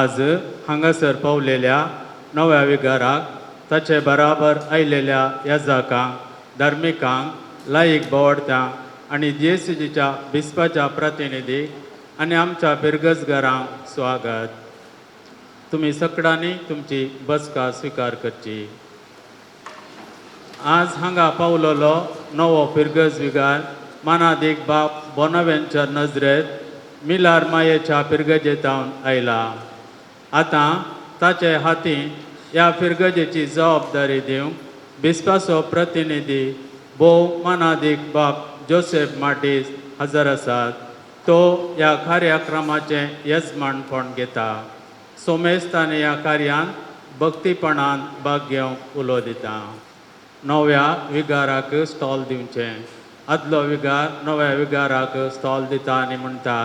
आज हांगासर पावलेल्या नव्या विगाराक ताचे बराबर आयलेल्या याजाकांक, धार्मिकांक, लायक बोवाडत्यांक आनी जेसीजीच्या बिस्पाच्या प्रतिनिधी आनी आमच्या पिरगजगारांक स्वागत. तुमी सकडांनी तुमची बसका स्विकार करची. आज हांगा पावलेलो नवो पिरगज विगार मानादीक बाप बोनावेंचर नजरेत मिलार मायेच्या पिरगजेतावन आयला. आतां ताचे हाती ह्या फिरगजेची जबाबदारी दिवंक बिस्पाचो प्रतिनिधी भोव मानादीक बाप जोसेफ मार्टीस हजर आसात. तो ह्या कार्यक्रमाचें येजमानपण घेता. सोमेस्तान ह्या कार्यांत भक्तीपणान भाग घेवंक उलो दिता. नव्या विगाराक स्टॉल दिवचें. आदलो विगार नव्या विगाराक स्टॉल दिता आनी म्हणटा,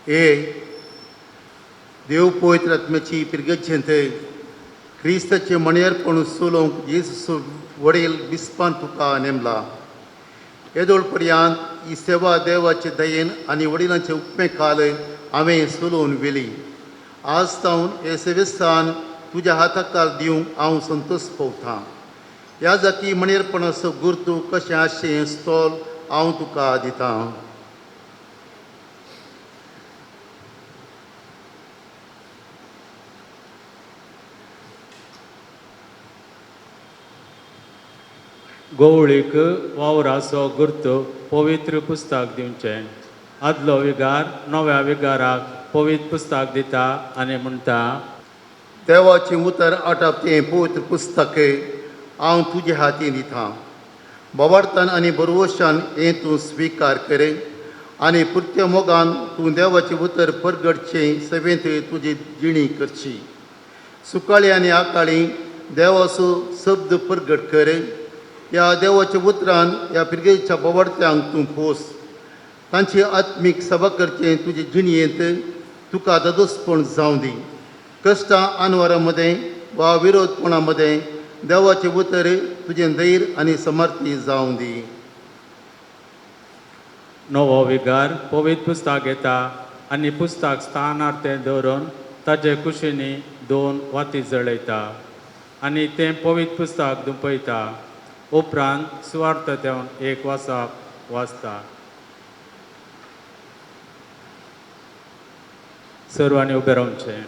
ए देव पवित्र आत्म्याची पिरगेचेंत क्रिस्ताचें मणयरपण चलोवंक जेजू वडील बिस्पान तुका नेमला. येदोळ पर्यंत ही सेवा देवाचे दयेन आनी वडिलांचे उपमे काल हांवें चलोवन व्हेली. आज तावन हे सेवेस्थान तुज्या हाताकार दिवंक हांव संतोश पावतां. ह्या जाती मणयरपणाचो गुर्तू कशें आसचें स्तोल हांव तुका दितां. गोवळीक वावराचो गुर्त पवित्र पुस्तक दिवचें. आदलो विगार नव्या विगाराक पवित्र पुस्तक दिता आनी म्हणटा, देवाचें उतर आटाप तें पवित्र पुस्तक हांव तुजे हातीन दितां. बोवार्तान आनी बरवशान हें तूं स्विकार कर आनी पुरत्या मोगान तूं देवाचें उतर परगटचें सेवेंत तुजी जिणी करची. सुकाळी आनी आकाळी देवाचो शब्द परगट कर. ह्या देवाच्या उतरान ह्या पिरगेच्या बोवार्त्यांक तूं पोस. तांची आत्मीक सभा करचें तुजे जिणयेंत तुका दादोसपण जावं दी. कश्टां आनवरां मदें वा विरोधपणा मदें देवाचें उतर तुजें धैर्य आनी समर्थी जावं दी. नवो विगार पवित्र पुस्तक घेता आनी पुस्तक स्थानार तें दवरून ताचे कुशींनी दोन वाती जळयता आनी तें पवित्र पुस्तक दुंपयता. उपरांत सुवार्थ तेवन एक वाचप वाचता. सर्वांनी उबें रावचें.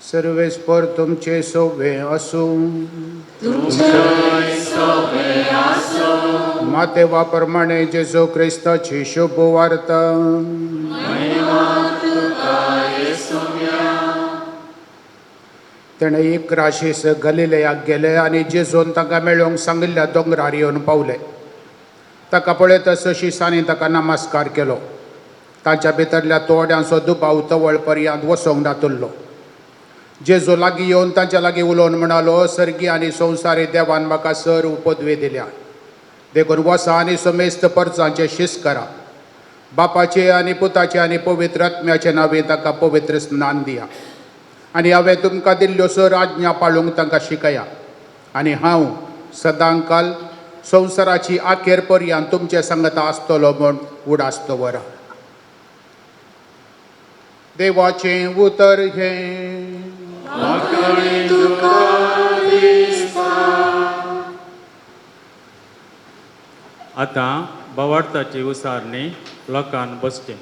सर्वेस्पर तुमचे सोवे आसूं. मातेवा प्रमाणे जेजू क्रिस्ताची शुभ वार्ता. तेणें 11 शीस गलिलेयाक गेले आनी जेजून तांकां मेळोवंक सांगिल्ल्या दोंगरार येवन पावले. ताका पळयतच शिसांनी ताका नमस्कार केलो. तांच्या भितरल्या थोड्यांचो दुबाव तवळ पर्यंत वचोंक नातुल्लो. जेजू लागीं येवन तांच्या लागीं उलोवन म्हणालो, सर्गी आनी संवसारी देवान म्हाका सर्व पदवी दिल्या. देखून वसा आनी समेस्त परचांचे शीस करा. बापाचे आनी पुताचे आनी पवित्र आत्म्याचे नांवे ताका पवित्र स्नान दिया आनी हांवें तुमकां दिल्ल्यो सर आज्ञा पाळूंक तांकां शिकया. आनी हांव सदांकाल संवसाराची आखेर पर्यंत तुमचे सांगता आसतलो म्हूण उडास दवरा. देवाचें उतर हें. आतां बोवाळताची उसारणी लोकान बसचें.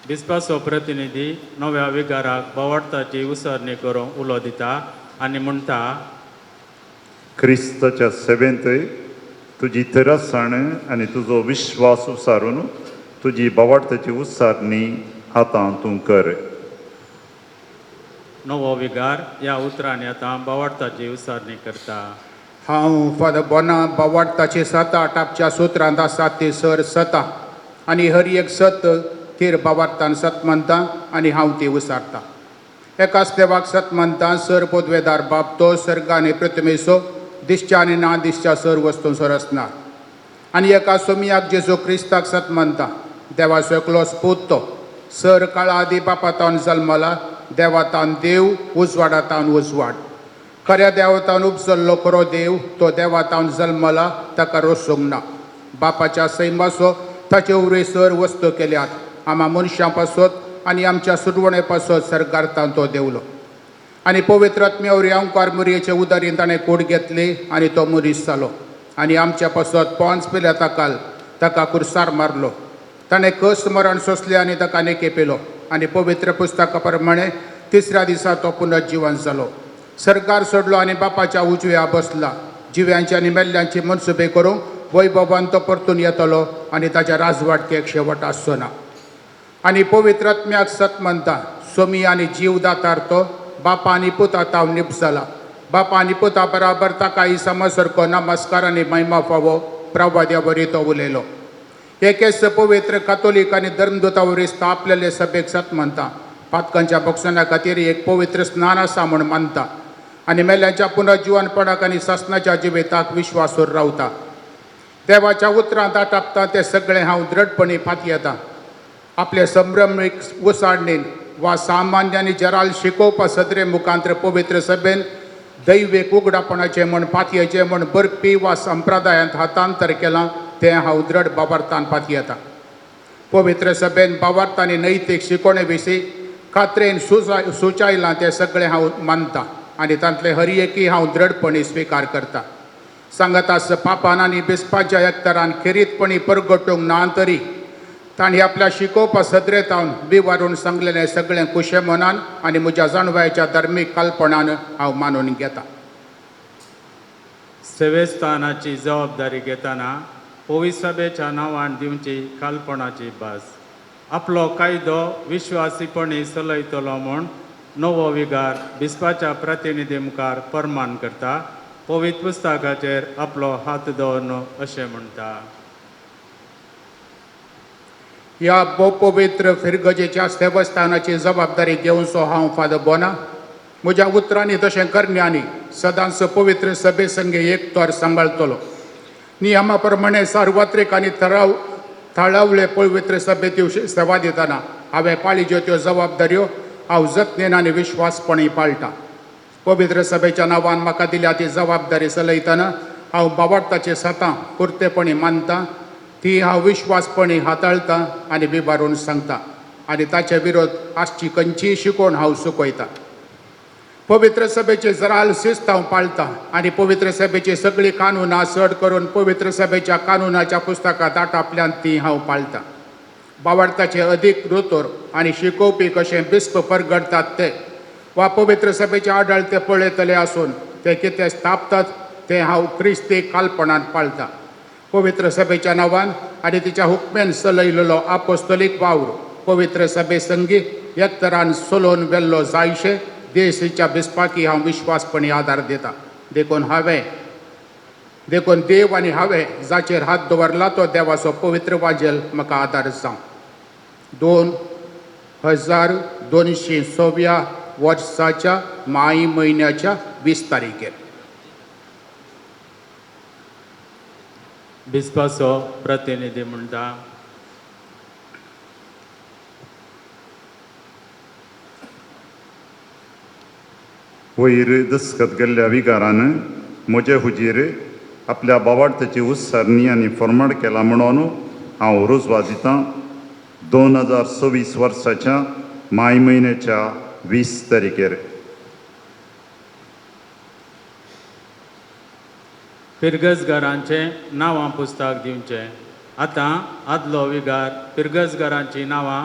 बिस्पाचो प्रतिनिधी नव्या विगाराक बोवाळताची उसारणी करूंक उलो दिता आनी म्हणटा, क्रिस्ताच्या सेवेंत तुजी थिरसाण आनी तुजो विश्वास उसारून तुजी बावाडताची उसारणी आतां तूं कर. नवो विगार ह्या उतरांनी आतां बोवाळताची उसारणी करता. हांव फादर बोना बावाडताची सता टापच्या सुत्रांत आसात ती सर सता आनी हर एक सत थीर बावार्तान सत मानता आनी हांव ती उसारता. एकाच देवाक सत मानता, सर पदवेदार बाप, तो सर्ग आनी पृथ्वीचो दिसच्या आनी ना दिसच्या सर वस्तूंचो रचणार. आनी एका सोमयाक जेजू क्रिस्ताक सत मानता, देवाचो एकलोच पूत, तो सर काळा आदी बापातावन जल्मला, देवातावन देव, उजवाडातावन उजवाड, खऱ्या देवतान उपजल्लो खरो देव, तो देवातावन जल्मला, ताका रोसूंक ना, बापाच्या सैमाचो. ताचे वरवीं सर वस्तू केल्यात. आमा मनशां पासत आनी आमच्या सुटवणे पासत सरकारतान तो देवलो आनी पवित्र आत्म्या वरवीं अंकार मुरयेचे उदारीन ताणें कूड घेतली आनी तो मनीस जालो आनी आमच्या पासत पोंच पिलाताकाल ताका कुर्सार मारलो. ताणें कस मरण सोंसलें आनी ताका नेके पिलो आनी पवित्र पुस्तका प्रमाणे तिसऱ्या दिसा तो पुनर्जिवन जालो, सरकार सोडलो आनी बापाच्या उजव्या बसला. जिव्यांची आनी मेल्ल्यांची मनसुबे करूंक वैभवान तो परतून येतलो आनी ताच्या राजवाटकेक शेवट आसचो ना. आनी पवित्र आत्म्याक सत मानता, सोमी आनी जीव दातार, तो बापा आनी पुता तावन निपजला. बापा आनी पुता बराबर ताका समसारको नमस्कार आनी महिमा फावो. प्रवाद्या वरी तो उलयलो. एकेच पवित्र कातोलीक आनी धर्मदूता वरी स्थापलेले सभेक सत मानता. पातकांच्या भक्षणा खातीर एक पवित्र स्नान आसा म्हूण मानता आनी मेल्यांच्या पुनर्जिवनपणाक आनी सासनाच्या जिविताक विश्वासूर रावता. देवाच्या उतरांत आटापता ते सगळें हांव दृढपणी फातयेता. आपले संभ्रमीक उसाडणीन वा सामान्य आनी जराल शिकोवपा सदरे मुखांत्र पवित्र सभेन दैवीक उगडापणाचें म्हूण पातयेचें म्हूण बरपी वा संप्रदायांत हातांतर केलां तें हांव दृढ बाबार्थान पातयेता. पवित्र सभेन बाबार्थ आनी नैतीक शिकवणे विशीं खात्रेन सुचायलां तें सगळें हांव मानता आनी तांतलें हर एकय हांव दृढपणी स्विकार करता. सांगातास पापान आनी बिस्पाच्या एकतरान खेरीतपणी परगटूंक ना तरी तांणी आपल्या शिकोवपा सदरेतावन विवारून सांगलेलें सगळें कुशे मनान आनी म्हज्या जाणवायच्या धार्मीक कालपणान हांव मानून घेता. सेवेस्थानाची जबाबदारी घेतना पवित्र सभेच्या नांवान दिवची कालपणाची भास. आपलो कायदो विश्वासीपणी चलयतलो म्हूण नवो विगार बिस्पाच्या प्रतिनिधी मुखार परमान करता. पवित्र पुस्तकाचेर आपलो हात दवरून अशें म्हणटा, ह्या भोवपवित्र फिरगजेच्या देवस्थानाची जबाबदारी घेवचो हांव फादर बोना म्हज्या उतरांनी तशें करण्यांनी सदांच पवित्र सभे संगे एक तर सांबाळतलो. नियमा प्रमाणे सार्वत्रिक आनी थराव थळावले पवित्र सभेत सेवा दितना हांवें पाळिल्ल्यो त्यो जबाबदाऱ्यो हांव जतनेन आनी विश्वासपणी पाळटा. पवित्र सभेच्या नांवान म्हाका दिल्या ती जबाबदारी चलयतना हांव बावार्थाचे सतां पुरतेपणी मानता, ती हांव विश्वासपणी हाताळटा आनी विभारून सांगता आनी ताचे विरोध आसची खंयचीय शिकवण हांव चुकयता. पवित्र सभेचे जराल शिस्त हांव पाळटा आनी पवित्र सभेची सगळीं कानुनां, चड करून पवित्र सभेच्या कानुनाच्या पुस्तकां आटापल्यांत ती हांव पाळटा. बावार्थाचे अदीक दोतोर आनी शिकोवपी कशें बिस्प परगटतात ते वा पवित्र सभेचे आडळ ते पळयतले आसून ते कितें स्थापतात तें हांव क्रिस्ती कालपणांत पाळटा. पवित्र सभेच्या नांवान आनी तिच्या हुकमेन चलयलेलो आपोस्तोलीक वावर पवित्र सभे संगी एकतरान चलोवन व्हेल्लो जायशे देशीच्या बिस्पाकी हांव विश्वासपणी आदार दिता. देखून हांवें देखून देव आनी हांवें जाचेर हात दवरला तो देवाचो पवित्र वाजेल म्हाका आदार जावं. 2206व्या वर्साच्या माय म्हयन्याच्या 20 तारखेर. बिस्पाचो प्रतिनिधी म्हणटा, वयर दस्खत गेल्ल्या विगारान म्हजे हुजीर आपल्या बावार्थाची उत्सरणी आनी फॉर्माड केला म्हणून हांव रुजवा दितां 2026 वर्साच्या माय म्हयन्याच्या 20 तारखेर. पिरगजगारांचें नांवां पुस्तक दिवचें. आतां आदलो विगार पिरगजगारांचीं नांवां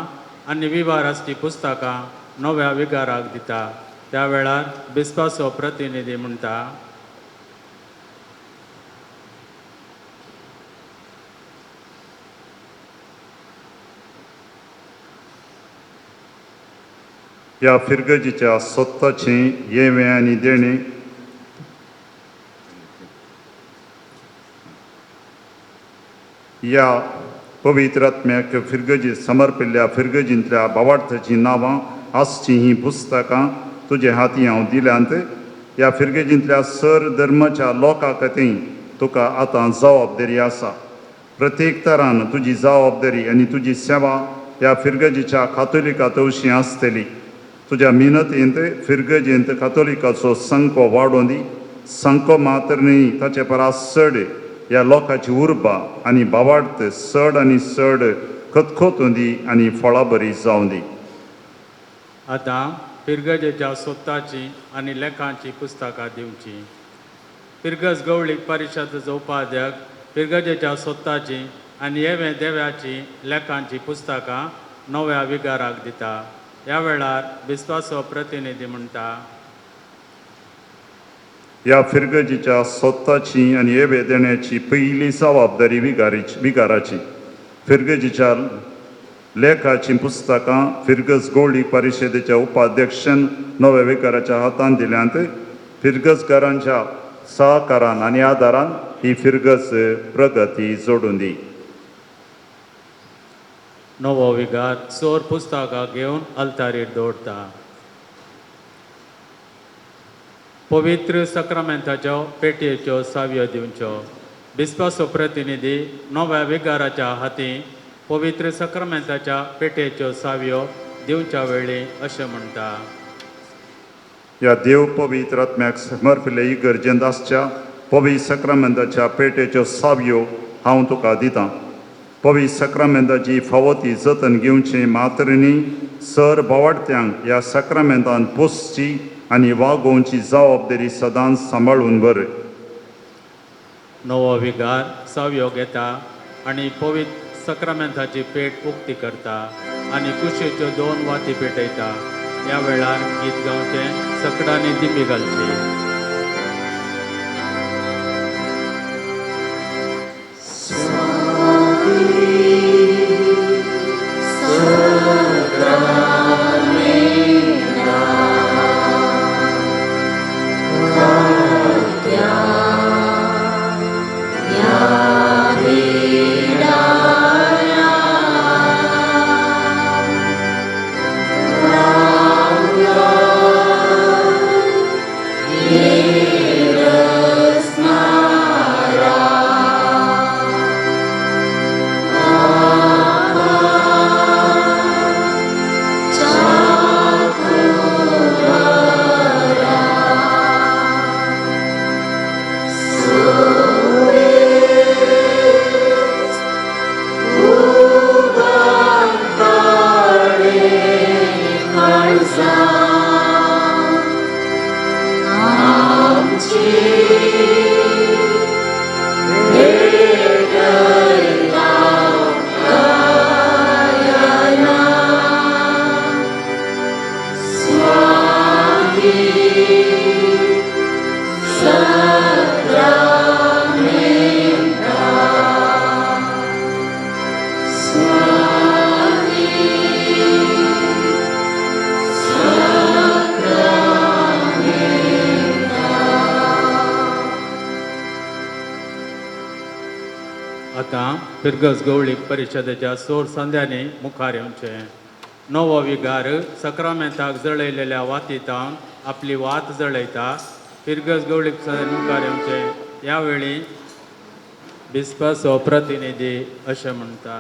आनी विवार आसची पुस्तकां नव्या विगाराक दिता. त्या वेळार बिस्पाचो प्रतिनिधी म्हणटा, ह्या फिरगजीच्या स्वताचें येवें आनी देणें ह्या पवित्र आत्म्याक फिरगजी समर्पिल्ल्या फिरगजींतल्या बावार्थाचीं नांवां आसचीं हीं पुस्तकां तुजे हाती हांव दिल्यांत. ह्या फिरगजींतल्या सर धर्माच्या लोकां खातीर तुका आतां जबाबदारी आसा. प्रत्येक तरान तुजी जबाबदारी आनी तुजी सेवा ह्या फिरगजीच्या कातोलिका तवशी आसतली. तुज्या मिनतींत फिरगजींत कातोलिकाचो संको वाडोवन दी. संको मात्र न्ही, ताचे परस चड ह्या लोकांची उर्बा आनी बावार्थ चड आनी चड खतखतूं दी आनी फळां बरी जावं दी. आतां पिरगजेच्या सोत्ताची आनी लेखांची पुस्तकां दिवची. पिरगज गवळीक परिशदेचो उपाध्यक्ष पिरगजेच्या सोत्ताची आनी येवे देव्याची लेखांची पुस्तकां नव्या विगाराक दिता. ह्या वेळार बिस्पाचो प्रतिनिधी म्हणटा, ह्या फिरगजीच्या सोत्ताची आनी येवे देण्याची पयली जबाबदारी विगाराची. फिरगजीच्या लेखाचीं पुस्तकां फिरगज गवळी परिशदेच्या उपाध्यक्षान नव्या विगाराच्या हातान दिल्यांत. फिरगजकारांच्या सहकारान आनी आदारान ही फिरगज प्रगती जोडून दी. नवो विगार चोर पुस्तकां घेवन अल्तारीर दवरता. पवित्र सक्रामेंताच्यो पेटयेच्यो सावयो दिवच्यो. बिस्पाचो प्रतिनिधी नव्या विगाराच्या हाती पवित्र सक्रामेंताच्या पेटयेच्यो सावयो दिवच्या वेळी अशें म्हणटा, ह्या देव पवित्र आत्म्याक समर्पिल्ले इगर्जेंत आसच्या पवित्र सक्रामेंताच्या पेटेच्यो सावयो हांव तुका दितां. पवित्र सक्रामेंताची फावो ती जतन घेवचें मात्र न्ही, सर बावाडत्यांक ह्या सक्रामेंतान पोसची आनी वागोवची जबाबदारी सदांच सांबाळून बर. नवो विगार सावयो घेता आनी पवित्र सक्रामेंताची पेट उक्ती करता आनी कुशीच्यो 2 वाती पेटयता. ह्या वेळार गीत गावचें, सकडांनी दिंबी घालची. Yeah. आतां फिरगज गवळी परिशदेच्या सोर संध्यांनी मुखार येवचें. नवो विगार सक्रामेंताक जळयलेल्या वातीतावन आपली वात जळयता. फिरगज गवळी संध्यांनी मुखार येवचें. ह्या वेळी बिस्पाचो प्रतिनिधी अशें म्हणटा.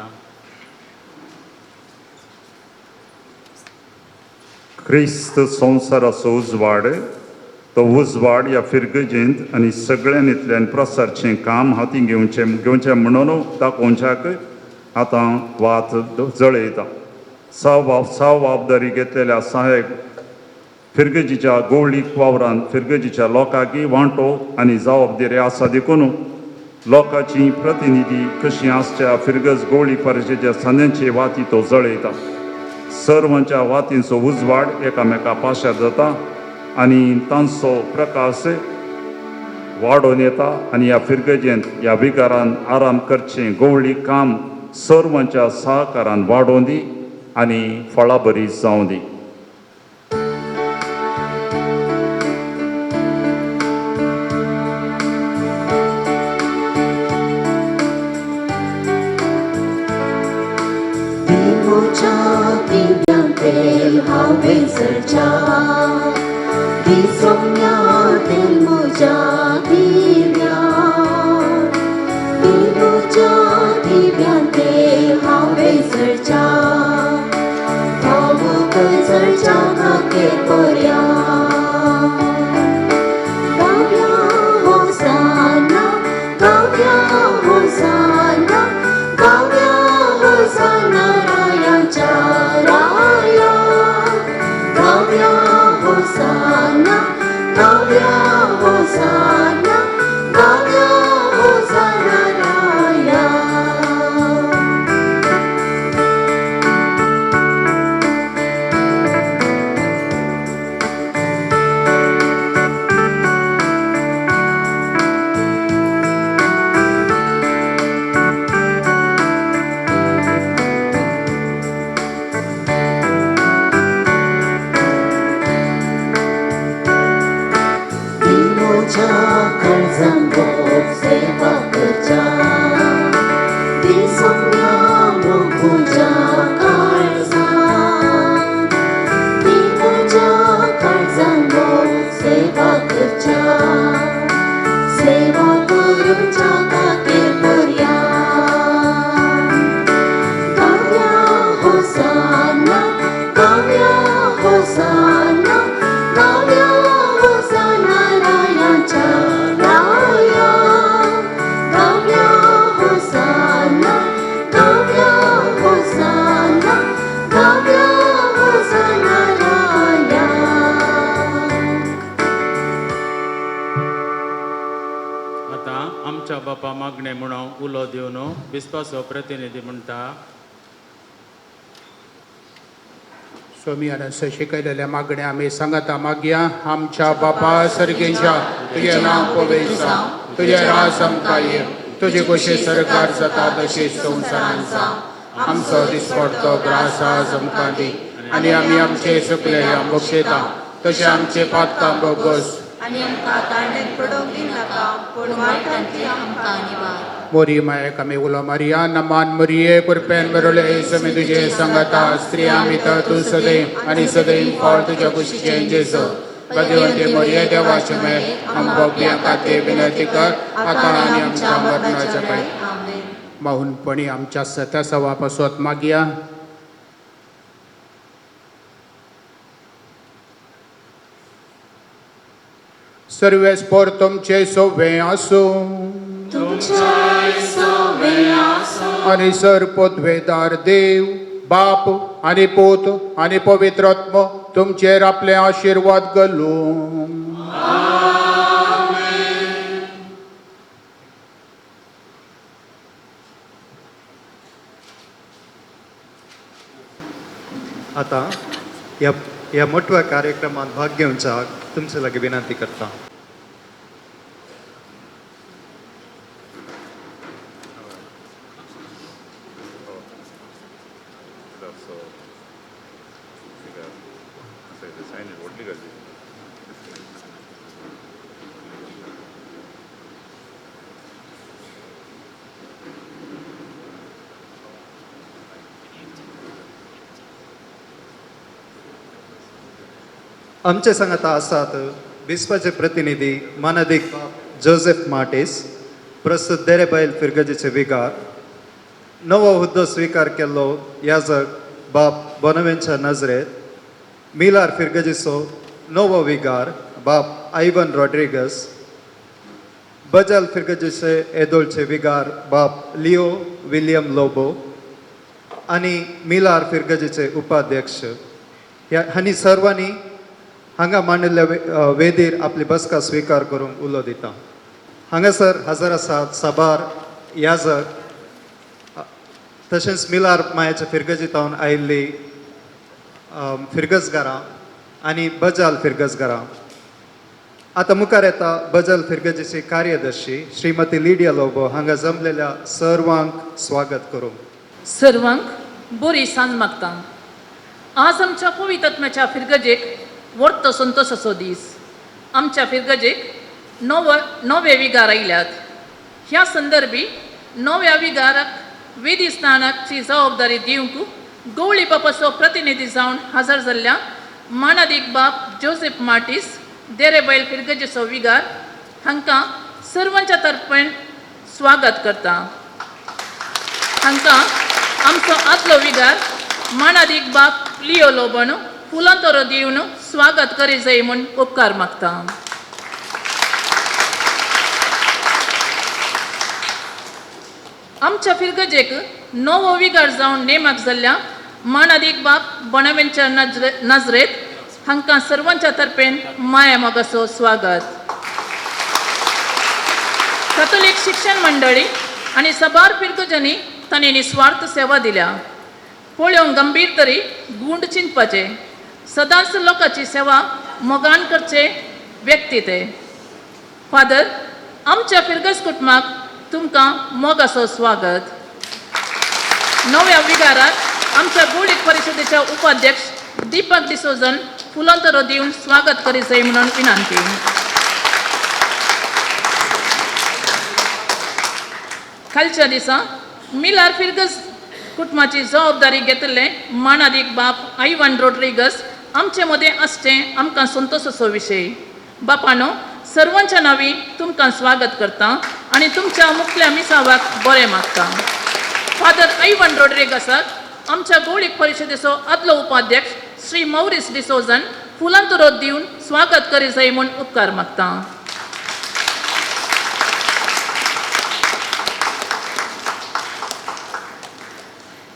क्रिस्त संवसाराचो उजवाड, तो उजवाड ह्या फिरगजेंत आनी सगळ्यांनीतल्यान प्रसारचें काम हातीं घेवचें घेवचें म्हणून दाखोवच्याक आतां वात जळयता. जबाबदारी घेतलेल्या सहायक फिरगजीच्या गोवळीक वावरान फिरगजीच्या लोकांकी वांटो आनी जबाबदारी आसा देखून लोकांची प्रतिनिधी कशी आसच्या फिरगज गोवळी परिशदेच्या संद्यांचे वाती तो जळयता. सर्वांच्या वातींचो उजवाड एकामेका पाशार जाता आनी तांचो प्रकाश वाडोवन येता आनी ह्या फिरगजेंत ह्या विगारान आराम करचें गवळी काम सर्वांच्या सहकारान वाडोवन दी आनी फळाबरी जावं दी. मागणे म्हणून उलो दिवन बिस्पाचो प्रतिनिधी म्हणटा. स्वामी शिकयलेल्या मागण्या आमी सांगता मागया. आमच्या बापा सर्गेंच्या, तुजें नांव पवित्र जावं, तुजें राज आमकां ये, तुजे कशें सरकार जाता तशें संवसारांत जावं. आमचो दिसपडतो ग्रास आज आमकां दी आनी आमी आमचे चुकले बक्षयता तशें आमचे पातकां बोगस आनी आमकां ताणें पडोवंक दिनाका पूण वायटांतली आमकां निवार. मोरी मायक आमी उलो मारिया. नमान मोरये, कृपेन बरोले, समी तुजे सांगता, स्त्रियां भितर तूं सदैव आनी सदैव फळ तुज्या कुशीचें जेजू. भगवंते मोरये, देवाचे मेळ आमकां खातीर विनंती कर आतां आनी आमच्या मरणाच्या वेळार. माहूनपणी आमच्या सत्या सवा पासत मागया. सर्वेस्पोर तुमचे सोवे आसूं आनी सर पदवेदार देव बाप आनी पूत आनी पवित्र आत्मो तुमचेर आपले आशिर्वाद घालूं. आतां ह्या मोठ्या कार्यक्रमात भाग घेवचाक तुमचे लागीं विनंती करता. आमचे सांगाता आसात बिस्पाचे प्रतिनिधी मानादीक बाब जोसेफ मार्टीस, प्रस्तुत देरेबैल फिरगजेचे विगार, नवो हुद्दो स्विकार केल्लो याजक बाब बोनवेंच्या नजरेत, मिलार फिरगजेचो नवो विगार बाब आयवन रॉड्रिगस, बजाल फिरगजेचे एदोळचे विगार बाब लिओ विलियम लोबो आनी मिलार फिरगजेचे उपाध्यक्ष ह्या हांणी सर्वांनी हांगा मांडिल्ल्या वेदीर आपली बसका स्विकार करूंक उलो दिता. हांगासर हजर आसात साबार याजक, तशेंच मिलार मायाच्या फिरगजीतावन आयिल्ली फिरगजगारां आनी बजाल फिरगजगारां. आतां मुखार येता बजाल फिरगजीची कार्यदर्शी श्रीमती लिडिया लोबो हांगा जमलेल्या सर्वांक स्वागत करूंक. सर्वांक बरी सांज मागता. आज आमच्या पवित्र फिरगजेक व्हडतो संतोशाचो दीस. आमच्या फिरगजेक नवे विगार आयल्यात. ह्या संदर्भी नव्या विगाराक वेदी स्नानाची जबाबदारी दिवंक गवळी बापाचो प्रतिनिधी जावन हजर जाल्ल्या मानादीक बाब जोसेफ मार्टीस देरेबैल फिरगजेचो विगार हांकां सर्वांच्या तर्फेन स्वागत करता. हांकां आमचो आदलो विगार मानादीक बाब लियो लोबन फुलां तोरो दिवन स्वागत करी जाय म्हूण उपकार मागता. आमच्या फिरगजेक नवो विगार जावन नेमाक जाल्ल्या मानादीक बाब बोनावेंच्या नजरेत हांकां सर्वांच्या तर्फेन माया मोगाचो स्वागत. कथोलीक शिक्षण मंडळी आनी साबार फिरगजांनी तांणी निस्वार्थ सेवा दिल्या. पळोवंक गंभीर तरी गूंड चिंतपाचे सदांच लोकांची सेवा मोगान करचे व्यक्ती ते. फादर, आमच्या फिरगज कुटुंबाक तुमकां मोगाचो स्वागत. नव्या विगाराक आमच्या गोळीक परिशदेच्या उपाध्यक्ष दीपक डिसोजन फुलांतरो दिवन स्वागत करी जाय म्हणून विनंती. कालच्या दिसा मिलार फिरगज कुटुंबाची जबाबदारी घेतिल्ले मानादीक बाप आयवन रोड्रिगस आमचे मदें आसचें आमकां संतोशाचो विशय. बापानो, सर्वांच्या नांवी तुमकां स्वागत करता आनी तुमच्या मुखल्या मिसावाक बरें मागता. फादर आयवन रोड्रिगसाक आमच्या गोळीक परिशदेचो आदलो उपाध्यक्ष श्री मौरीस डिसोजन फुलांतरो दिवन स्वागत करी जाय म्हूण उपकार मागता.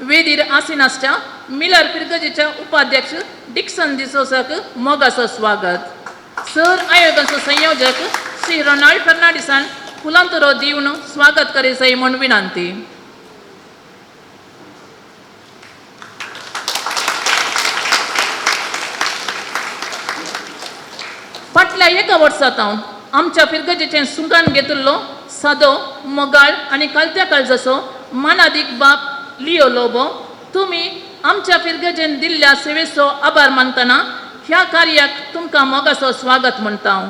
वेदीर आसिनासच्या मिलर फिरगजेच्या उपाध्यक्ष डिक्सन डिसोजाक मोगाचो स्वागत. सर आयोगाचो संयोजक श्री रोनाल्ड फर्नांडीसान फुलांतरो दिवन स्वागत करी जाय म्हूण विनंती. फाटल्या एका वर्सांत हांव आमच्या फिरगजेचें सुंगान घेतिल्लो सादो मोगाळ आनी कालत्या काळजाचो मानादीक बाप लिओ लोबो तुमी आमच्या फिरगजेन दिल्ल्या सेवेचो आभार मानतना ह्या कार्याक तुमकां मोगाचो स्वागत म्हणटा. हांव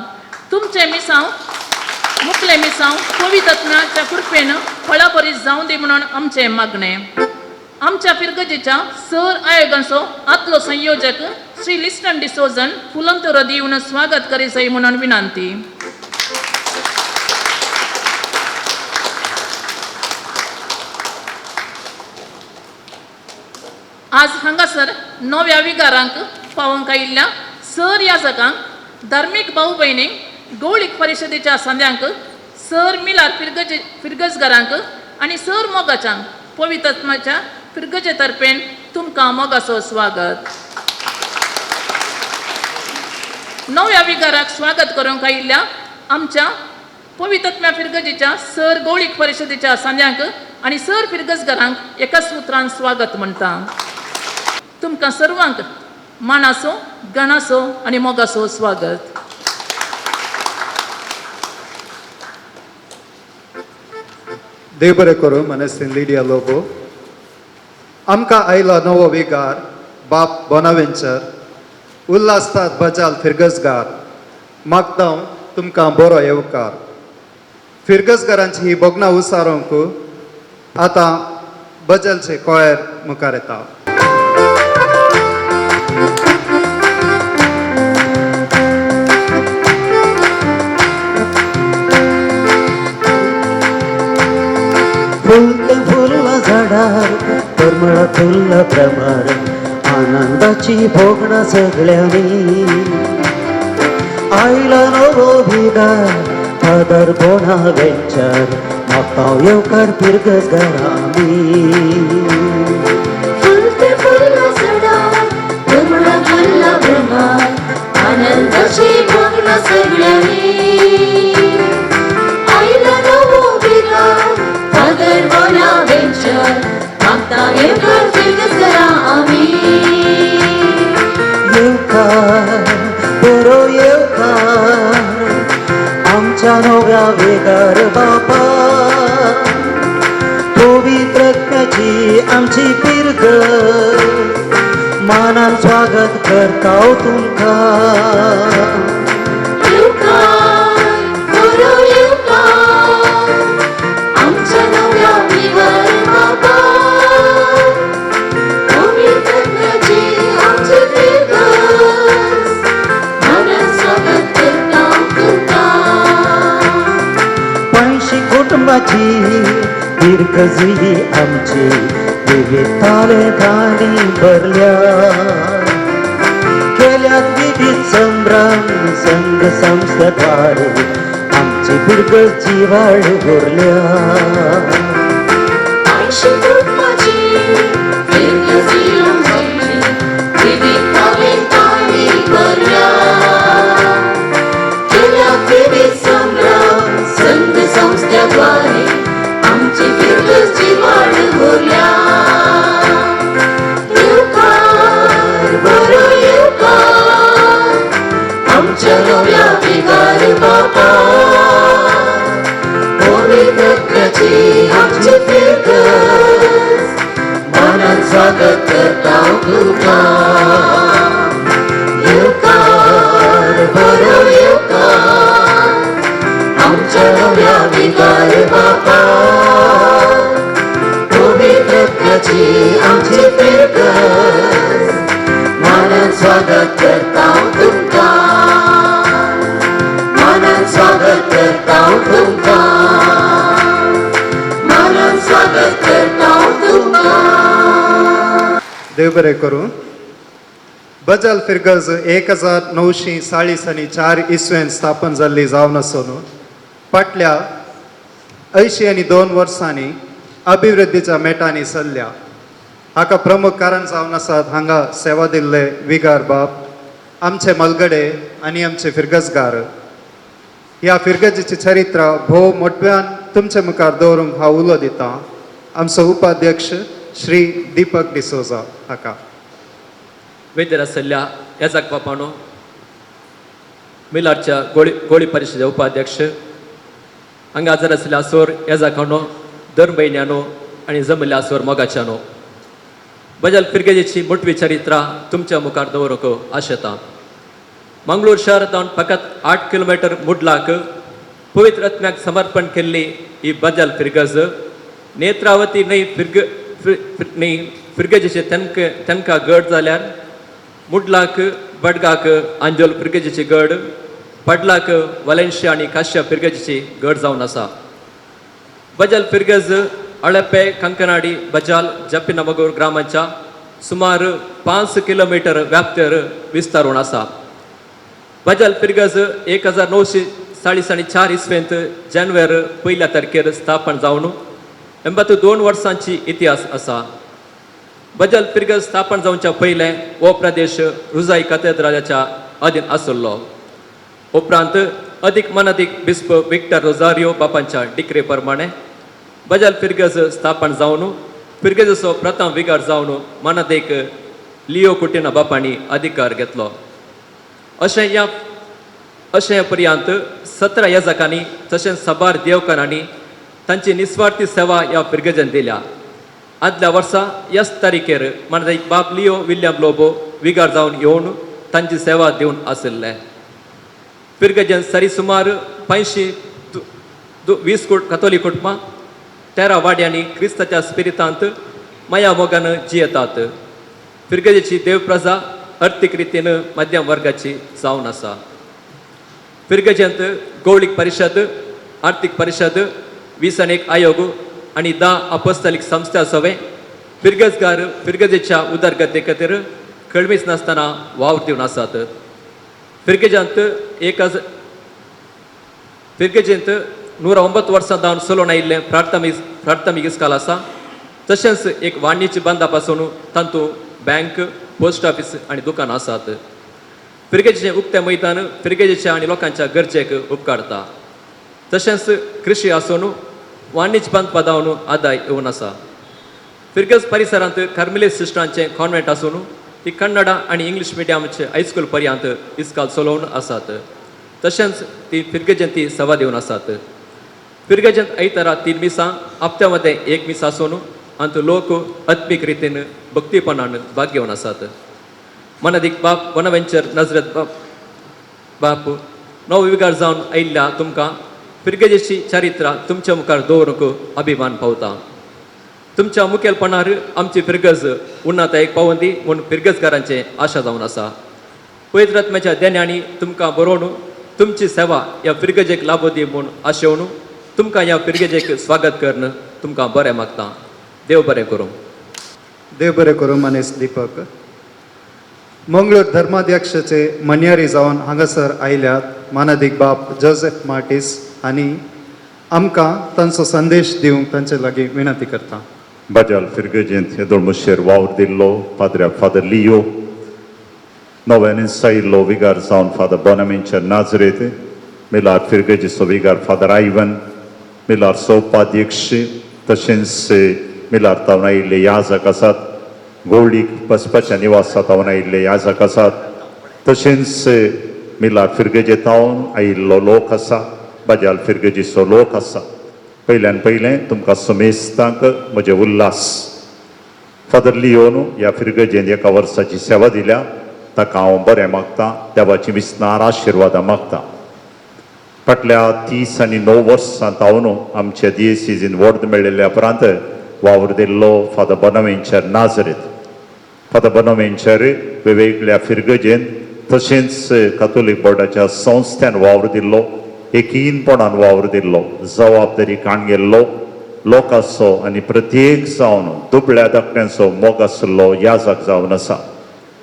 तुमचें मिसांव मुखलें मिसांव पवित्र कृपेन फळाबरी जावं दी म्हणून आमचें मागणें. आमच्या फिरगजेच्या सर आयोगाचो आदलो संयोजक श्री लिस्टन डिसोजन फुलंतरो दिवन स्वागत करी जाय म्हणून विनंती. आज हांगासर नव्या विगारांक पावोवंक आयिल्ल्या सर याजकांक, धार्मीक भाव भयणींक, गौळीक परिशदेच्या सांद्यांक, सर मिलार फिरगजगारांक आनी सर मोगाच्यांक पवित्र फिरगजे तर्फेन तुमकां मोगाचो स्वागत. नव्या विगाराक स्वागत करूंक आयिल्ल्या आमच्या पवित्र फिरगजेच्या सर गौळीक परिशदेच्या सांद्यांक आनी सर फिरगजगारांक एकाच उतरान स्वागत म्हणटा. तुमकां सर्वांक मानाचो, गणाचो आनी मोगाचो स्वागत. देव बरें करूं मनेस्तीन लिडिया लोबो. आमकां आयलो नवो विगार बाप बोनावेंचर, उल्हासतात बजाल फिरगजगार, मागता तुमकां बरो येवकार. फिरगजगारांची ही भोगणां उसारोंक आतां बजलचे कोयर मुखार येता. फुलता तुल्ल भ्रमर आनंदाची भोगणा सगळ्यांनी. आयला नवो विगार फादर बोनावेंचर मागता येवकार फिरगजगारांनी. फुलते फुलला सडा भ्रमणा फुलला भ्रमर आनंदाची भोगणा सगळ्यांनी. आयला नवो विगार फादर बोनावेंचर मागता येवकार फिरगजगारा आमी. येवकार बरो येवकार आमच्या नव्या वेगार बापा, पवित्रज्ञाची आमची पिरगज मानान स्वागत करता तुमकां. येवकार बरो येवकार आमच्या नव्या विगार बापा, पवित्रज्ञाची आमची फिरगज मानान स्वागत करता तुमकां. पंयशी कुटुंबाची दीर्घजुई आमची विविध तालेंतांनी भरल्या, केल्यात विविध संभ्रम संघ संस्थेद्वारे आमची पिरगज जिवाळ उरल्या. पंयशी कुटुंबाची फिरगजी आमची विविध तालेंतांनी भरल्या, केल्यात विविध संभ्रम संघ संस्थेद्वारे आमची फिरगज जिवाळ उरल्या. येवकार बरो येवकार आमच्या नव्या विगार बापा, पवित्रज्ञाची आमची फिरगज मानान स्वागत करता तुमकां. येवकार बरो येवकार आमच्या नव्या विगार बापा, पवित्रज्ञाची आमची फिरगज मानान स्वागत करता तुमकां. मानान स्वागत करता तुमकां. मानान स्वागत करता तुमकां. देव बरें करूं. बजाल फिरगज 1940 आनी 4 इसवेन स्थापन जाल्ली जावन आसून फाटल्या 82 वर्सांनी अभिवृद्धीच्या मेटांनी चल्ल्या. हाका प्रमुख कारण जावन आसात हांगा सेवा दिल्ले विगार बाप, आमचे मलगडे आनी आमचे फिरगजगार. ह्या फिरगजेचें चरित्र भोव मोठ्यान तुमचे मुखार दवरूंक हांव उलो दितां आमचो उपाध्यक्ष श्री दीपक डिसोजा हाका. वेदेर आशिल्ल्या येजाक बापानो, मिलारच्या गोळी गोळी परिशदेचे उपाध्यक्ष, हांगा हजर आशिल्ल्या आसोर येजाकानो, धर्म भयण्यानो आनी जमिल्ल्या आसोर मोगाच्यानो, बजाल फिरगेजेची मोटवी चरित्रां तुमच्या मुखार दवरूंक आशेता. मंगळूर शहर जावन फकत 8 किलोमिटर मुडलाक पवित्र आत्म्याक समर्पण केल्ली ही बजाल फिरगज नेत्रावती न्हय फिरग न्हय फिरगजेचे तेंक तेंका गड जाल्यार मुडलाक बडगाक आंजोल फिरगजेची गड, पडलाक वलेन्शिया आनी काश्या फिरगजेची गड जावन आसा. बजाल फिरगज अळेपे कंकनाडी बजाल जप्पिनमगूर ग्रामाच्या सुमार 5 किलोमिटर व्याप्तेर विस्तारून आसा. बजाल फिरगज 1940 आनी 4 इसवेंत जानेवार 1 तारखेर स्थापन जावन 82 वर्सांची इतिहास आसा. बजाल फिरगज स्थापन जावच्या पयलें हो प्रदेश रुजाई कथेद्राच्या अधीन आशिल्लो. उपरांत अदीक मनादीक बिस्प विक्टर रोजारियो बापांच्या डिक्रे प्रमाणे बजाल फिरगज स्थापन जावन फिरगजेचो प्रथम विगार जावन मनादीक लियो कुटिना बापांनी अधिकार घेतलो. अशें ह्या अशें पर्यंत 17 याजकांनी तशेंच साबार देवकारांनी तांची निस्वार्थी सेवा ह्या फिरगजेन दिल्या. आदल्या वर्सा ह्याच तारखेर मनादीक बाब लियो विल्यम लोबो विगार जावन येवन तांची सेवा दिवन आशिल्ले. फिरगजेन सरी सुमार 85 20 कथोलीक कुटुंबां 13 वाड्यांनी क्रिस्ताच्या स्पिरितांत माया मोगान जियेतात. फिरगजेची देवप्रजा अर्थीक रितीन मध्यम वर्गाची जावन आसा. फिरगजेंत गौळीक परिशद, आर्थीक परिशद, 21 आयोग आनी 10 अपस्तलीक संस्था सवे फिरगजगार फिरगजेच्या उदरगते खातीर कळमीच नासतना वावर दिवन आसात. फिरगेजांत एक फिरगेजेंत 109 वर्सां जावन चलोवन आयिल्लें प्राथमीक प्राथमीक इस्काल आसा. तशेंच एक वाणिज्य बांदा पासून तातूंत बँक, पोस्ट ऑफीस आनी दुकानां आसात. फिरगेजेचें उक्तें मैदान फिरगेजेच्या आनी लोकांच्या गरजेक उपकारता. तशेंच कृशी आसून वाणिज्य बांदपा जावन आदाय येवन आसा. फिरगज परिसरांत कार्मेलीत सिस्टरांचें कॉन्वेंट आसून ती कन्नडा आनी इंग्लीश मिडियमचे हायस्कूल पर्यंत इस्काल चलोवन आसात. तशेंच ती फिरगेजेंत ती सेवा दिवन आसात. फिरगेजेंत आयतारा 3 मिसां, हप्त्या मदें 1 मीस आसून आनी लोक आत्मीक रितीन भक्तीपणान भाग घेवन आसात. मनादीक बाप बोनावेंचर नजरेत बाप बाप नवो विगार जावन आयिल्ल्या तुमकां फिरगेजेची चारित्रा तुमच्या मुखार दवरूंक अभिमान पावता. तुमच्या मुखेलपणार आमची फिरगज उन्नतायेक पावंदी म्हूण फिरगजकारांचें आशा जावन आसा. पवित्र आत्म्याच्या देण्यांनी तुमकां बरोवन तुमची सेवा ह्या फिरगजेक लाभो दी म्हूण आशेवन तुमकां ह्या फिरगजेक स्वागत करून तुमकां बरें मागता. देव बरें करूं. देव बरें करूं मनीस दीपक. मंगळूर धर्माध्यक्षाचे मन्यारी जावन हांगासर आयल्यात मानादीक बाप जोसेफ मार्टीस आनी आमकां तांचो संदेश दिवंक तांचे लागीं विनंती करता. बाजाल फिरगजेंत येदोळ मुशेर वावर दिल्लो पाद्र्या फादर लियो, नव्यान सायिल्लो विगार जावन फादर बोनामेंचर नाजरेत, मिलार फिरगजेचो विगार फादर आयवन, मिलारचो उपाध्यक्ष, तशेंच मिलार तावन आयिल्ले याजक आसात, गोवळीक बसपाच्या निवासा तावन आयिल्ले याजक आसात, तशेंच मिलार फिरगजे तावन आयिल्लो लोक आसा, बाजाल फिरगजेचो लोक आसा. पयल्यान पयलें तुमकां समेस्तांक म्हजें उल्हास. फादर लियोन ह्या फिरगजेन एका वर्साची सेवा दिल्या, ताका हांव बरें मागतां, देवाची विस्नार आशिर्वादां मागतां. फाटल्या 39 वर्सां तावन आमच्या दियेसीजीन वॉर्द मेळिल्ल्या उपरांत वावर दिल्लो father Bonaventure Nazareth. Father Bonaventure वेगवेगळ्या फिरगजेन तशेंच कातोलीक बोर्डाच्या संस्थ्यान वावर दिल्लो, एकीनपणान वावर दिल्लो, जबाबदारी काण गेल्लो लोकांचो आनी प्रत्येक जावन दुबळ्या धाकट्यांचो मोग आशिल्लो याजक जावन आसा.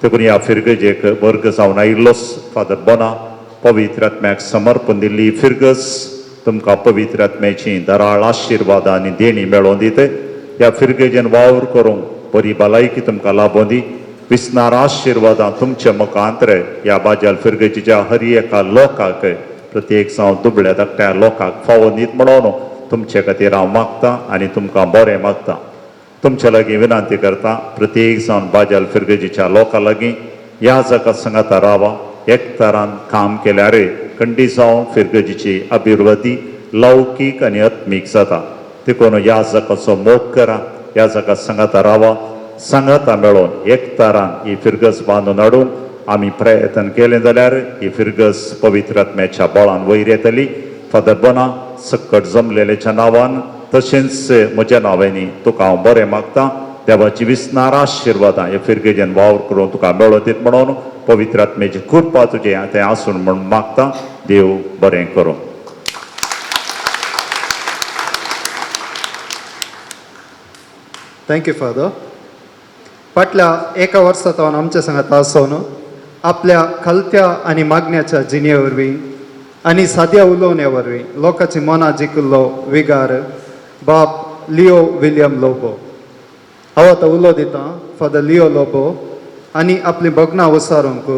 देखून ह्या फिरगजेक वर्ग जावन आयिल्लोच फादर बोना पवित्र आत्म्याक समर्पण दिल्ली फिरगज तुमकां पवित्र आत्म्याची दराळ आशिर्वादां आनी देणी मेळोवन दित. ह्या फिरगजेन वावर करूंक बरी भलायकी तुमकां लाबोवन दी. विस्नार आशिर्वादां तुमच्या मुखांत ह्या बाजाल फिरगजेच्या हर एका लोकांक, प्रत्येक जावं दुबळ्या धाकट्या लोकांक फावो न्हीद म्हणून तुमचे खातीर हांव मागतां आनी तुमकां बरें मागतां. तुमच्या लागीं विनंती करता, प्रत्येक जावन बाजाल फिरगजेच्या लोकां लागीं ह्या जगा सांगाता रावा. एकतारान काम केल्यार खंडी जावन फिरगजेची अभिवृद्धी लौकीक आनी आत्मीक जाता. देखून ह्या जगाचो मोग करा, ह्या जगा सांगाता रावा, सांगाता मेळोवन एकतारान ही फिरगज बांदून हाडूंक आमी प्रयत्न केलें जाल्यार ही फिरगज पवित्र आत्म्याच्या बळान वयर येतली. फादर बोना सकट जमलेल्याच्या नांवान तशेंच म्हज्या नांवांनी तुका हांव बरें मागतां. देवाची विस्नार आशिर्वादां हे फिरगेजेन वावर करून तुका मेळोन दीत म्हणून पवित्र आत्म्याची कृपा तुजें तें आसून म्हूण मागतां. देव बरें करूं. Thank you father. फाटल्या एका वर्सा तावन आमच्या सांगात आसून आपल्या खालत्या आनी मागण्याच्या जिणे वरवीं आनी साद्या उलोवण्या वरवीं लोकांची मनां जिखिल्लो विगार बाप लियो विलियम लोबो. हांव आतां उलो दितां फादर लियो लोबो आनी आपलीं भगणां वसारूंक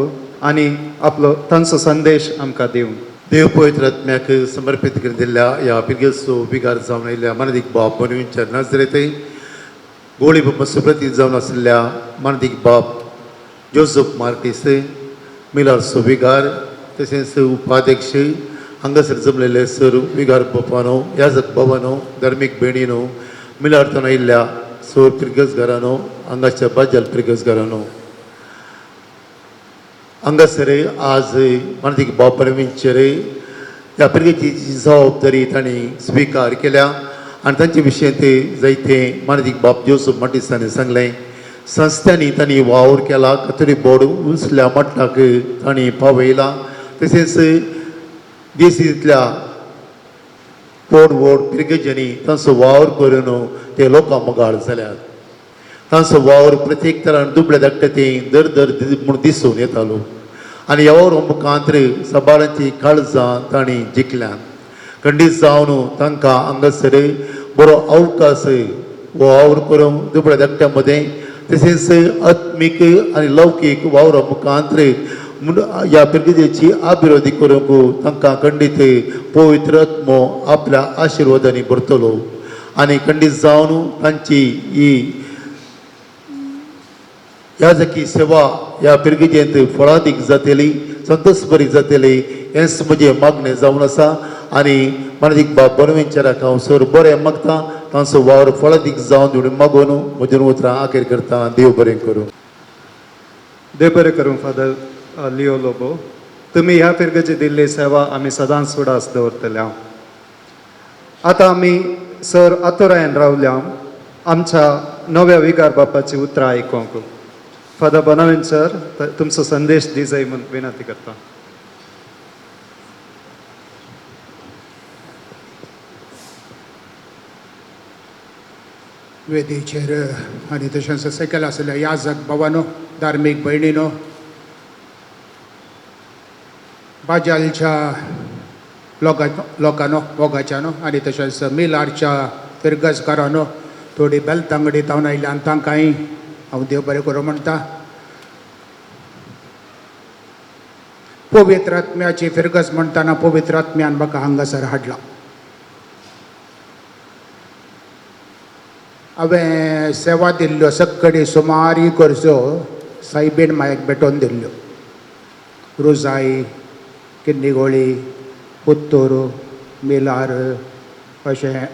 आनी आपलो तांचो संदेश आमकां दिवंक. देव पवित्र आत्म्याक समर्पीत करून दिल्ल्या ह्या पिरगेचो विगार जावन आयिल्ल्या मानदीक बाप बनवींच्या नजरेतय गोळी बाबा सुप्रतीत जावन आशिल्ल्या मानदीक बाप जोजफ मार्टीस, मिलारचो विगार तशेंच उपाध्यक्ष, हांगासर जमलेले सर विगार बापानो, याजक बाबानो, धार्मीक भयणीनो, मिलार्थान आयिल्ल्या सोर पिरगजगारानो, हांगाच्या बाजाल पिरगजगारानो, हांगासर आज मानदीक बाप परमेश्वर ह्या पिरगेची जबाबदारी तांणी स्विकार केल्या आनी तांचे विशयी ते जायते मानदीक बाप जोसफ मार्टीसांनी सांगलें. संस्थांनी तांणी वावर केला, कथोलीक बोर्ड उंचल्या मट्टाक तांणी पावयला. तशेंच देशींतल्या व्हड व्हड पिरगेजांनी तांचो वावर करून ते लोकां मुखार जाल्यात. तांचो वावर प्रत्येक तरान दुबळे धाडटा ती दर दर म्हूण दिसून येतालो आनी ह्या वावर मुखांत सबारांची काळजां तांणी जिखल्यात. खंडीत जावन तांकां हांगासर बरो अवकाश हो वावर करूंक दुबळ्या धाकट्या मदें तशेंच आत्मीक आनी लौकीक वावरा मुखांत म्हूण ह्या पिरगेची अभिवृद्धी करूंक तांकां खंडीत पवित्र आत्मो आपल्या आशिर्वादांनी भरतलो आनी खंडीत जावन तांची ही याजकी सेवा ह्या पिरगेजेंत फळादीक जातली, संतोष बरी जातली हेंच म्हजें मागणें जावन आसा. आनी मानादीक बाब बोनवेंचराक हांव सर बरें मागता, तांचो वावर फळादीक जावन दिवन मागून म्हजें उतरां आखेर करता. देव बरें करूं. देव बरें करूं फादर लियो लोबो. तुमी ह्या फिरगजी दिल्ली सेवा आमी सदांच उडास दवरतले. हांव आतां आमी सर आतुरायन रावल्या आमच्या नव्या विगार बापाची उतरां आयकूंक. फादर बोनावेंचर तुमचो संदेश दी जाय म्हूण विनंती करता. वेदीचेर आनी तशेंच सकयल आशिल्ल्या याजक बाबानो, धार्मीक भयणीनो, बाजालच्या लोकांनो, मोगाच्यानो आनी तशेंच मिलारच्या फिरगजकारानो, थोडी बेलतांगडी तावन आयल्यान तांकांय हांव देव बरें करूं म्हणटा. पवित्र आत्म्याची फिरगज म्हणटना पवित्र आत्म्यान म्हाका हांगासर हाडला. हांवें सेवा दिल्ल्यो सक्कडी सुमार गरजो सायबीण मायक भेटोवन दिल्ल्यो. रोजाई, किन्नीगोळी, पुत्तूर, मिलार अशें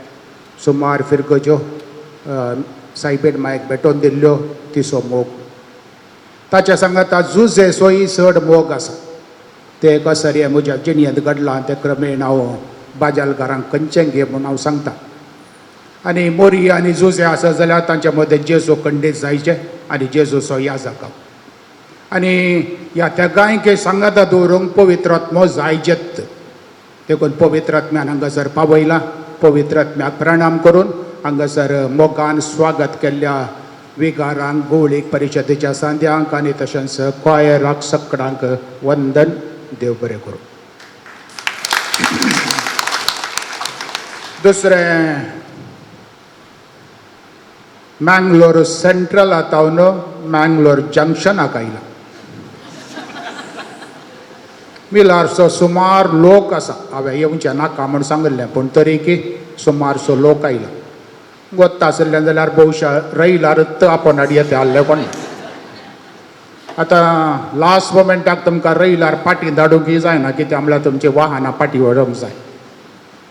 सुमार फिरगज्यो सायबीण मायक भेटोवन दिल्ल्यो. तिचो मोग ताच्या सांगाता जुजे सोयी चड मोग आसा. तें कसरी म्हज्या जिणेंत घडलां तें क्रमेण हांव बाजालकारांक खंयचें घे म्हूण हांव सांगता. आनी मोरी आनी जुजे आसा जाल्यार तांच्या मदें जेजू खंडीत जायचे आनी जेजूचो याजक हांव. आनी ह्या तेगांयके सांगाता दवरूंक पवित्र आत्मो जायजेत. देखून पवित्र आत्म्यान हांगासर पावयला. पवित्र आत्म्याक प्रणाम करून हांगासर मोगान स्वागत केल्ल्या विगारांक, गोवळीक परिशदेच्या सांद्यांक आनी तशेंच क्वायराक सकडांक वंदन. देव बरें करूं. दुसरें, मँगलोर सेंट्रला तावन मँगलोर जंक्शनाक आयला. मिलारचो सुमार लोक आसा. हांवें येवचें नाका म्हूण सांगिल्लें पूण तरी की सुमारसो लोक आयला. गोत्ता आशिल्ल्यान जाल्यार बहुशा रैलार आपोवन हाडयें आहलें कोण. आतां लास्ट मोमेंटाक तुमकां रैलार पाटी धाडूंक जायना कित्याक म्हळ्यार तुमची वाहनां पाटी व्हरूंक जाय.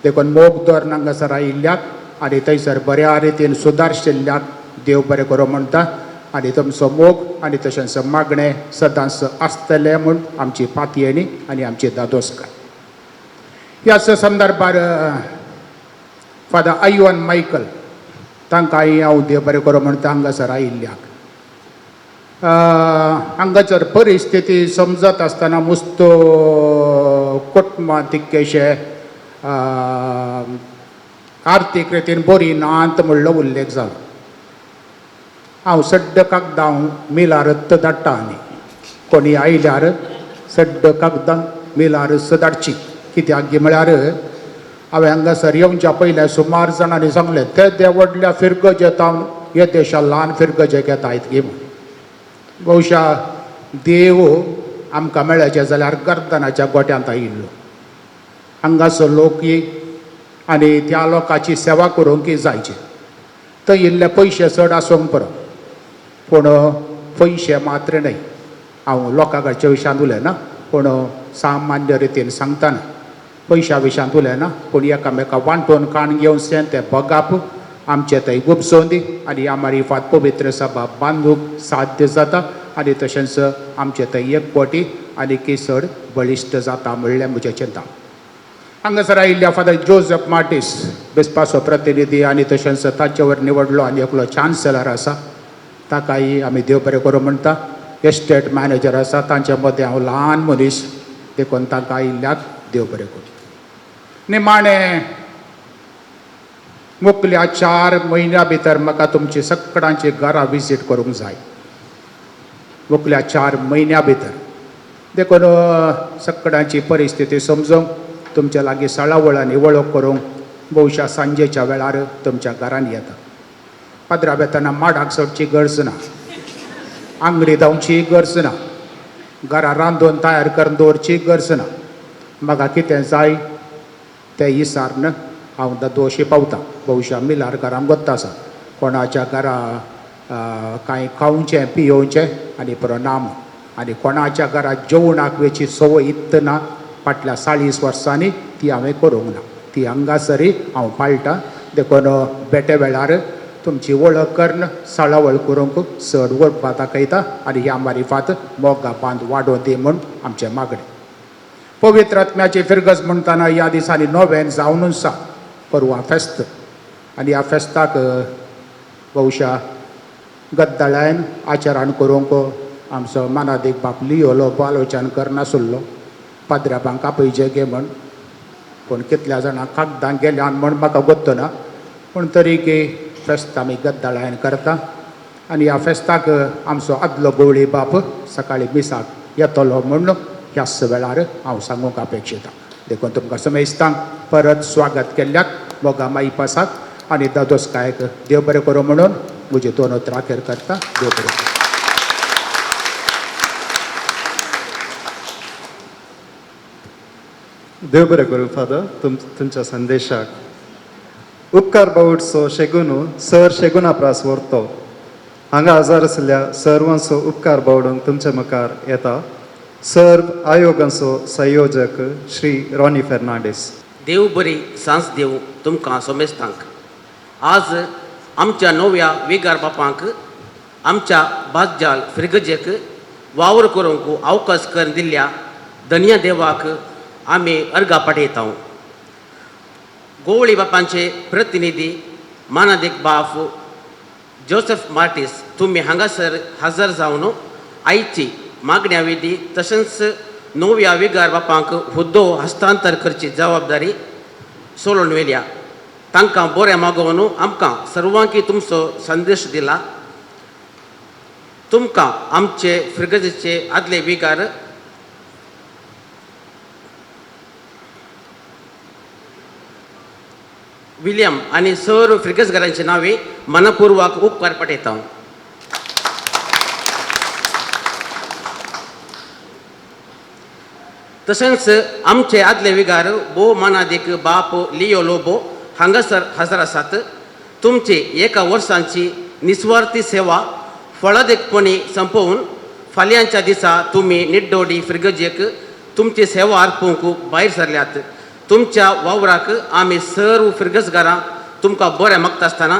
देखून मोग दवर हांगासर आयिल्ल्याक आनी थंयसर बऱ्या रितीन सुदारशिल्ल्याक देव बरें करूं म्हणटा. आनी तुमचो मोग आनी तशेंच मागणें सदांच आसतलें म्हूण आमची पातयेणी आनी आमची दादोसकाय. ह्याच संदर्भार फादर आयवन मायकल तांकांय हांव देव बरें करूं म्हणटा हांगासर आयिल्ल्याक. हांगासर परिस्थिती समजत आसतना मुस्तो कुटुंबां तितकेशे आर्थीक रितीन बरी नात म्हणलो उल्लेख जालो. हांव सड्ड कागदां मिलारत धाडटा आनी कोणी आयल्यार सड्ड कागदां मिलारच धाडची. कित्याक गी म्हळ्यार हांवें हांगासर येवच्या पयलें सुमार जाणांनी सांगलें ते व्हडल्या फिरगजेत हांव हे देशा ल्हान फिरगजे घेता इतकी म्हूण. बहुशा देव आमकां मेळ्ळें जाल्यार गर्दनाच्या गोट्यांत आयिल्लो. हांगासर लोक आनी त्या लोकांची सेवा करूंक जायची. थंय इल्ले पयशे चड आसूंक पुरो पूण पयशे मात्र न्हय. हांव लोकां कडच्या विशयांत उलयना पूण सामान्य रितीन सांगतना पयशा विशयांत उलयना पूण एकामेका वांटून काण घेवचें तें बगाप आमचे थंय गुपसोवन दी आनी ह्या मारिफात पवित्र सभा बांदूंक साध्य जाता आनी तशेंच आमचे थंय एकवटी आनी चड बळिश्ट जाता म्हणलें म्हजें चिंता. हांगासर आयिल्ल्या फादर जोजफ मार्टीस बिस्पाचो प्रतिनिधी आनी तशेंच ताचेवर निवडलो आनी एकलो चान्सलर आसा ताकाय आमी देव बरें करूं म्हणटा. एस्टेट मॅनेजर आसा तांचे मदें हांव ल्हान मनीस देखून तांकां आयिल्ल्याक देव बरें करूं. निमाणें मुखल्या 4 म्हयन्या भितर म्हाका तुमची सगळ्यांची घरां विजीट करूंक जाय, मुखल्या 4 म्हयन्या भितर. देखून सगळ्यांची परिस्थिती समजूंक तुमच्या लागीं सळावळ आनी वळख करूंक भोवशा सांजेच्या वेळार तुमच्या घरान येता. पाद्रा वेतना माडाक चडची गरज ना, आंगडी धांवची गरज ना, घरां रांदून तयार करून दवरची गरज ना. म्हाका कितें जाय तें इसार्न हांव दादोशी पावतां. भोवशा मिलार घरान गोत्ता आसा, कोणाच्या घरा कांय खावचें पियोवचें आनी पुरो ना म्हूण, आनी कोणाच्या घरा जेवणाक वेची संवय इत्त ना फाटल्या 40 वर्सांनी ती हांवें करूंक ना, ती हांगासरी हांव पाळटां. देखून बेटे वेळार तुमची वळख करून साळावळ करूंक चड वळपा दाखयता आनी ह्या मारिफात मोगा बांद वाडोवन दी म्हूण आमचें मागणें. पवित्र आत्म्याची फिरगज म्हणटना ह्या दिसांनी नोवेन जावनूच आसा परवां फेस्त, आनी ह्या फेस्ताक बहुशा गद्दळ्यान आचरण करूंक आमचो मानादीक बाप लियो लोबो आलोचन करनासलो. पाद्र्याबांक आपयचे गे म्हण, पूण कितल्या जाणांक कागदां गेल्यान म्हण म्हाका गोत्तो ना, पूण तरी की फेस्त आमी गद्दळ्यान करता. आनी ह्या फेस्ताक आमचो आदलो गवळी बाप सकाळीं मिसाक येतलो म्हूण ह्याच वेळार हांव सांगूंक अपेक्षिता. देखून तुमकां समेस्तांक परत स्वागत केल्ल्याक मोगा माईपासाक आनी दादोसकायक देव बरें करूं म्हणून म्हजी दोन उतरां अखेर करता. देव बरें करूं. देव बरें करूं फादर तुमच्या संदेशाक. उपकार बावटचो शेगुनू सर शेगुना प्रास व्हरतो. हांगा हजार आशिल्ल्या सर्वांचो उपकार बावडूंक तुमच्या मुखार येता सर्व आयोगांचो संयोजक श्री रॉनी फेर्नांडीस. देव बरी सांज देव तुमकां सोमेस्तांक. आज आमच्या नव्या विगार बापांक आमच्या बादजाल फिरगजेक वावर करूंक अवकाश करून दिल्ल्या धनया देवाक आमी अर्गा पाठयता. गोवळी बापांचे प्रतिनिधी मानादीक बाप जोसेफ मार्टीस तुमी हांगासर हजर जावन आयची मागण्या विधी तशेंच नव्या विगार बापांक हुद्दो हस्तांतर करची जबाबदारी सोडून व्हेल्या. तांकां बरें मागोवन आमकां सर्वांकी तुमचो संदेश दिला. तुमकां आमचे फिरगजेचे आदले विगार विलियम आनी सर्व फिरगजगारांचे नांवे मनपूर्वक उपकार पटयता. तशेंच आमचे आदले विगार भोव मानादीक बाप लियो लोबो हांगासर हजर आसात. तुमची एका वर्सांची निस्वार्थी सेवा फळादीकपणी संपोवन फाल्यांच्या दिसा तुमी निड्डोडी फिरगजेक तुमची सेवा अर्पूंक भायर सरल्यात. तुमच्या वावराक आमी सर्व फिरगजगारां तुमकां बरें मागता आसतना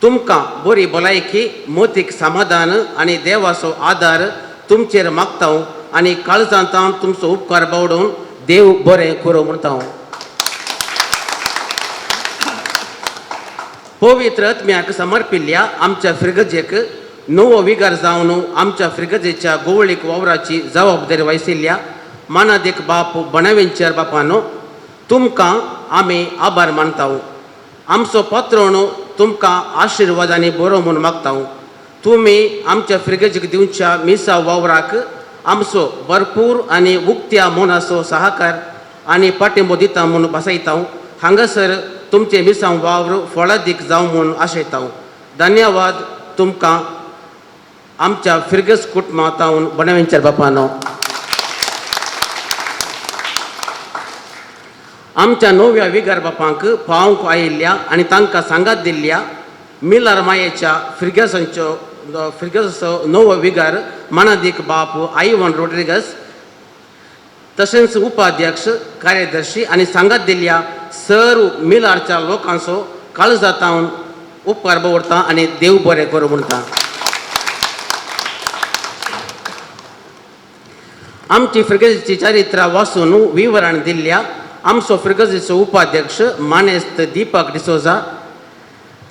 तुमकां बरी भलायकी, मोतीक समाधान आनी देवाचो आदार तुमचेर मागता आनी काळजांत तुमचो उपकार बावडून देव बरें करूं म्हणटा. पवित्र आत्म्याक समर्पिल्ल्या आमच्या फिरगजेक नवो विगार जावन आमच्या फिरगजेच्या गोवळीक वावराची जबाबदारी वयसिल्ल्या मानादीक बाप बनावेंचर बापानो तुमकां आमी आभार मानता. आमचो पात्रोण तुमकां आशिर्वाद आनी बरो म्हूण मागता. तुमी आमच्या फिरगजेक दिवच्या मिसा वावराक आमचो भरपूर आनी उक्त्या मनाचो सहकार आनी पाठिंबो दिता म्हूण बसयता. हांगासर तुमचे मिसांव वावर फळादीक जावं म्हूण आशयता. धन्यवाद तुमकां आमच्या फिरगज कुटुंबांत बनावेंचर बापानो. आमच्या नव्या विगार बापांक पावंक आयिल्ल्या आनी तांकां सांगात दिल्ल्या मिलार मायेच्या फिरगजांचो फिरगजाचो नवो विगार मानादीक बाप आयवन रोड्रिगस तशेंच उपाध्यक्ष कार्यदर्शी आनी सांगात दिल्ल्या सर्व मिलारच्या लोकांचो काळजांत उपकार दवरता आनी देव बरें करूं म्हणटा. आमची फिरगजेची चरित्रां वाचून विवरण दिल्ल्या आमचो फिरगजेचो उपाध्यक्ष मानेस्त दीपक डिसोजा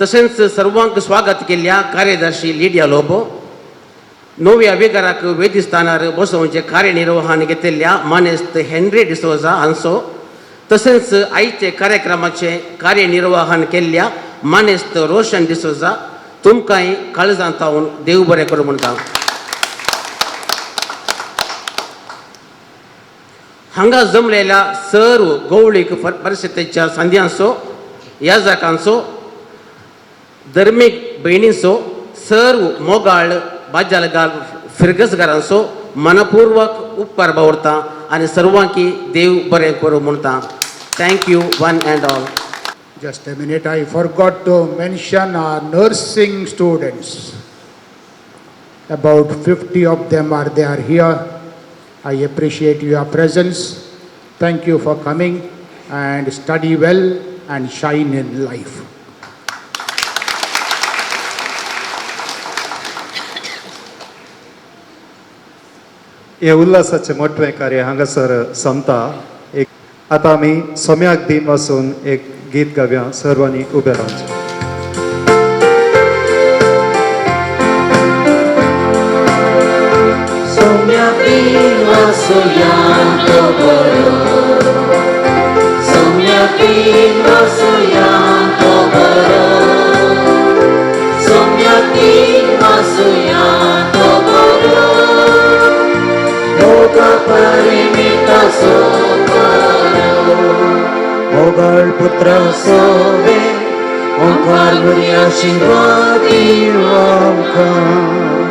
तशेंच सर्वांक स्वागत केल्ल्या कार्यदर्शी लिडिया लोबो, नव्या विगाराक वेदिस्थानार बसोवचें कार्यनिर्वहण घेतिल्ल्या मानेस्त हेनरी डिसोजा हांचो तशेंच आयचे कार्यक्रमाचें कार्यनिर्वहण केल्ल्या मानेस्त रोशन डिसोजा तुमकांय काळजांत तावन देव बरें करूं म्हणटा. हांगा जमलेल्या सर्व गवळीक परिशदेच्या संद्यांचो याजकांचो धर्मीक भयणींचो सर्व मोगाळ बाजालगार फिरगसगारांचो मनपूर्वक उपकार बावरता आनी सर्वांकी देव बरें करूं म्हणटा. Thank you one and all. Just a minute, I forgot to mention our nursing students. About 50 of them are there here. I appreciate your presence. Thank you for coming, and study well and shine in life. हे उल्हासाचें मोटवें कार्य हांगासर सोंपता. एक आतां आमी सोम्याक दीन वासून एक गीत गावया, सर्वांनी उबें रावचें. सोम्याक दीन वासुया तो बरो, सोम्याक दीन वासुया तो बरो, सोम्याक दीन वासुया तो बरो, मोगा परिमिता सोकरो, मोगाळ पुत्र सोवे, ओंकार बरी आशिर्वाद आमकां.